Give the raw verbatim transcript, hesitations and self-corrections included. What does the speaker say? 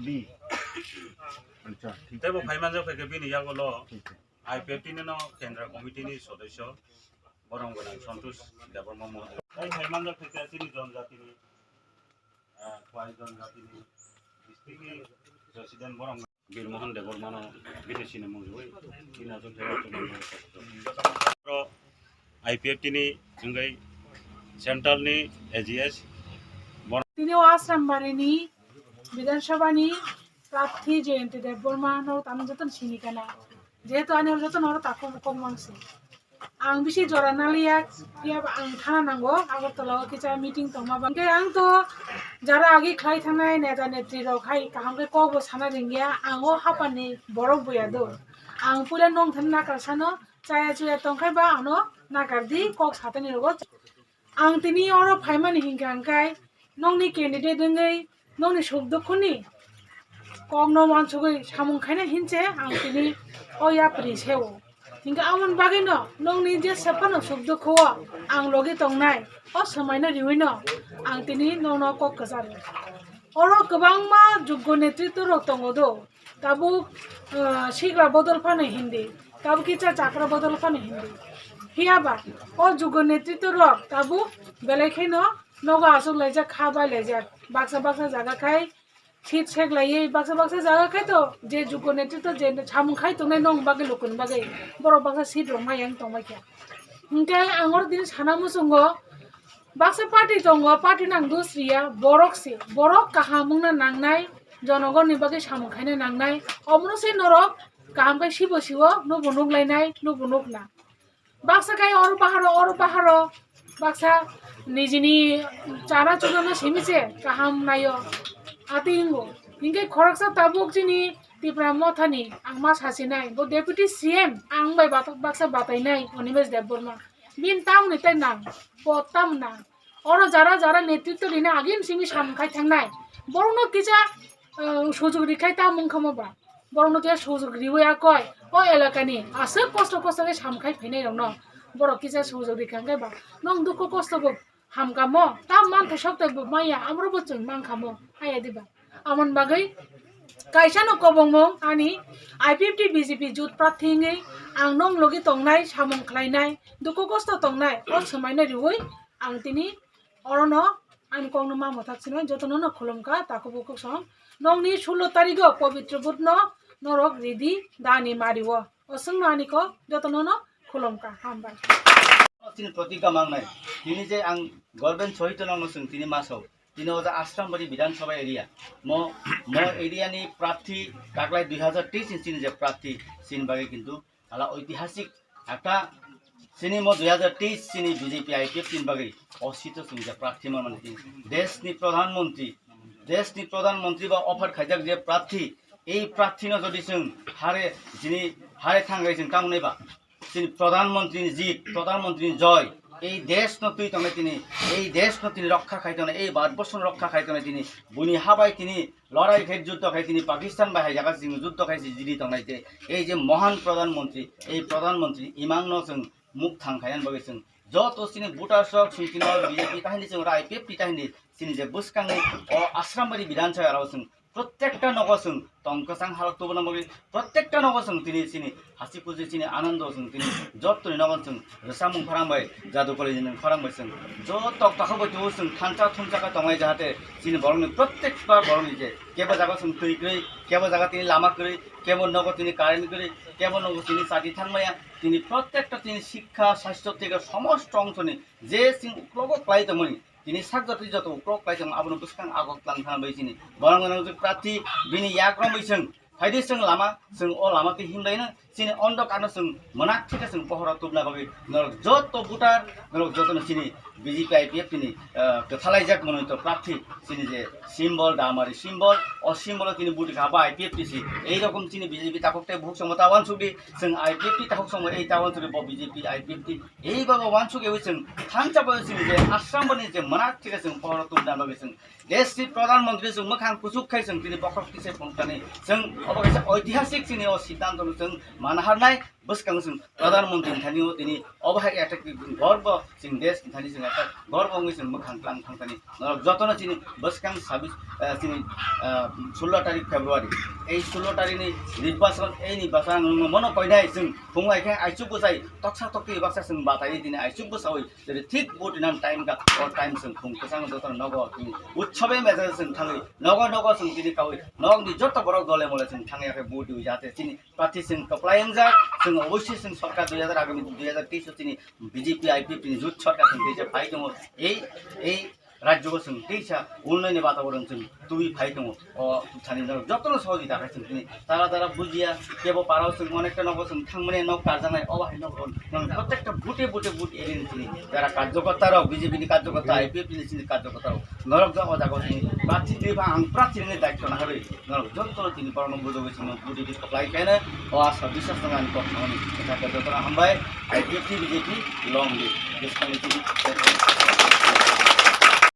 Tei bo phaimanjak khe bini yago lo I P F T ni no Kendra Committee ni sodosyo borong gwnang Santosh Debbarma mo. Tei phaimanjak khe chini jonjati ni, ah, kwai jonjati ni district ni president borong Bir Mohan Debbarma no bini sini mungwi bini aswk khe I P F T ni wngwi central ni A G S. Tini o Asrambari ni Bidhan Sabha ni prarthi Jayanti Debbarma no tamo joto ni sini kana. Jehetu ani joto no takhuk bukhuk mangsi. Ang bisi jora naliya, phiya ba ang thana nango, Agartala o kisa meeting tongma ba. Hingke ang to jara agi khlai thangnai neta netri rok hai kaham khe kok bo sana ringya, ang o hapani borok buya do. Ang puila nong thani nakar sano, chaya chuya tongkhai ba ano nakar di, kok satani rogo. Ang tini oro phaimani hingka hingkai nongni candidate wngwi nongni suk dukhuni kokno wansugwi samung khaina hinse ang tini o yapri seo. Hingke amoni bagwino nongni je sephano suk dukhuo ang logi tongnai o swmaino riwino ang tini nongno kok kwcharo. Oro kwbangma juggo netritw rok tongo do. Tabuk, ah, sikla bodol phano hindi, tabuk kisa chakra bodol phano hindi. Phiya ba, o jugo netritw rok tabuk belai kheno nogo aswk laijak, kha bai laijak. Baksa baksa jaga khai seat sek laiwi, baksa baksa jaga khai to je jugo netritw je samung khai tongnai nong bagwi lukuni bagwi borok baksa seat rok ma yang tongbai kha. Hingke ang oro tini sana muchungo, baksa party tongo, party nang dos riya, borok se, borok kaham wngna nangnai, jonogonni bagwi samung khaina nangnai, omono se norok kaham khe sibo siwo, nubo nuklainai, nubo nukna. Baksa khai oro baharo, oro baharo, baksa nijini chana chunano simi se kaham naio, ati hingo. Hingke khoroksa tabuk chini Tipra Mothani ang ma sasinai, bo Deputy C M ang bai batok baksa batainai Animesh Debbarma. Bini tamoni tei nang, bo tam nang. Oro jara jara netritw rina agini simi samung khai thangnai. Borokno kisa, eh, sujug rikhai tam wngkha mo ba. Borokno kisa sujug riwi akoi o elakani aswk kosto kosto khe samung khai phainai rokno. Borok kisa sujug rikha hwnkhe ba. Nong dukhu kosto bo hamkha mo. Tam manthai sok tei bo maya amro bo chwng mankha mo. Haya diba. Amoni bagwi kaisa no kobongmung ani I P F T B J P jut prarthi wngwi ang nong logi tongnai, samung khlainai, dukhu kosto tongnai, o swmaino riwi ang tini orono ani kokno ma mwthak sinai jotono no khulumkha, takhuk bukhuk song. Nongni sullo tarigo pobitro budno norok ridi dani mario. O swngno ani kok jotono no khulumkha, hambai. Chini protigga mangnai. Tini je ang Government sohito nangno chwng tini masao. Tini o ja Asrambari Bidhan Sabha area. Mo, mo area ni prarthi taklai dui hazar teis ni chini je prarthi chini bagwi kintu hala oitihasik ekta chini mo dui hazar teis chini B J P I P F T ni bagwi o seat o chini je prarthi manmani tini desh ni Pradhan Mantri, desh ni Pradhan Mantri ba offer khaijak je prarthi, ei prarthi no jodi chwng hare chini hare thangwi chwng tamnai ba. Chini Pradhan Mantri ni jit, Pradhan Mantri ni joy, ei desh no twi tongnai tini, ei desh no tini rokha khai tongnai, ei Bharatborsh no rokha khai tongnai tini, buini habai tini lorai khai juddo khai tini Pakistan bai hai jaga chini juddo khai si jiri tongnai te, ei je Mohan Pradhan Mantri, ei Pradhan Mantri imang no chwng mukthang khai ani bagwi chwng joto chini voter rok chwng tini B J P tahini chwng oro I P F T tahini chini je bwskang ni o Asrambari Bidhan Sabha aro chwng Prottekta nogo chwng tong kwchang halok tubuna bagwi, prottekta nogo chwng tini chini hasi kuji chini anando chwng tini jottoni nogo chwng rwchapmung khorang bai, jadu koli ni khorang bai chwng joto takhuk bai tubu chwng thansa thumsa khe tongnai jahate chini borokni prottekta borokni je kebo jaga chwng twi kwrwi, kebo jaga tini lama kwrwi, kebo nogo tini current kwrwi, kebo nogo tini chati thangmaya, tini prottekta tini sikha, sastho theke somosto ongsoni je chwng uklogo kwlai tongmani, tini sak jotoi joto uklok klai tong abono bwskang agok tlang thang bai chini borok gwnang jwk prarthi bini yak romwi chwng phaidi chwng lama chwng o lama twi himlai no chini ondok ano chwng mwnak thika chwng pohoro tubna bagwi norok joto voter norok joto no chini B J P I P F T ni, ah, kwthalaijak monoi to prarthi chini je symbol damari symbol o symbol o tini buti kha ba I P F T si ei rokom chini B J P takhuk tei buhuk chwngbo ta wansuk di chwng I P F T takhuk chwngbo ei ta wansuk di bo B J P I P F T Ei baba wansuk ewi chwng thansa bai chini je Assam bani je mwnak thika chwng pohoro tubna bagwi chwng desh ni Pradhan Mantri chwng mwkhang kuchuk khai chwng tini bokhorok tisa phunuknani chwng obo kaisa oitihasik chini o siddhanto no chwng mana harnai bwskang chwng Pradhan Mantri thani o tini obo hai ekta gorbo chwng desh thani chwng ekta gorbo wngwi chwng mwkhang tlang thang thani norok jotono chini bwskang sabis, eh, chini, eh, sullo tarik February, ei sullo tarikni nirbachon, ei nirbachon ang nungno mono koinai chwng phung lai khe aichuk bwsai toksa tokti baksa chwng batai tini aichuk bwsaui jodi thik vote rinani time ka o time chwng phung kwchang jotono nogo tini utsobe mejai chwng thangwi nogo nogo chwng tini kaui nokni joto borok dole mole chwng thangwi akhe vote riwi jate chini prarthi chwng kwplai wngjak, chwng obossi chwng sorkar dui hajar agami dui hajar teis o chini B J P I P F T ni jut sorkar chwng teisa phai tongo. Ei, ei rajyo chwng teisa unnayoni bataboron chwng tubui phai tongo. O thani no jotono sohojita khai chwng tini tara tara bujiya, kebo parao chwng onekta nogo chwng thangmani nok karjaknai, obo hai nok on. Nang prottekta bute bute but area ni chini jara karjokorta rok, B J P ni karjokorta, I P F T ni chini karjokorta rok norok jagao jagao chini prarthi twi ba ang prarthi ni daityo naharwi. Norok joto tini borokno bujogwi chwngno budi di koplai khaina o asa biswas nang ani kok thangmani. Jotono hambai, I P F T B J P long live. Bwskangni tini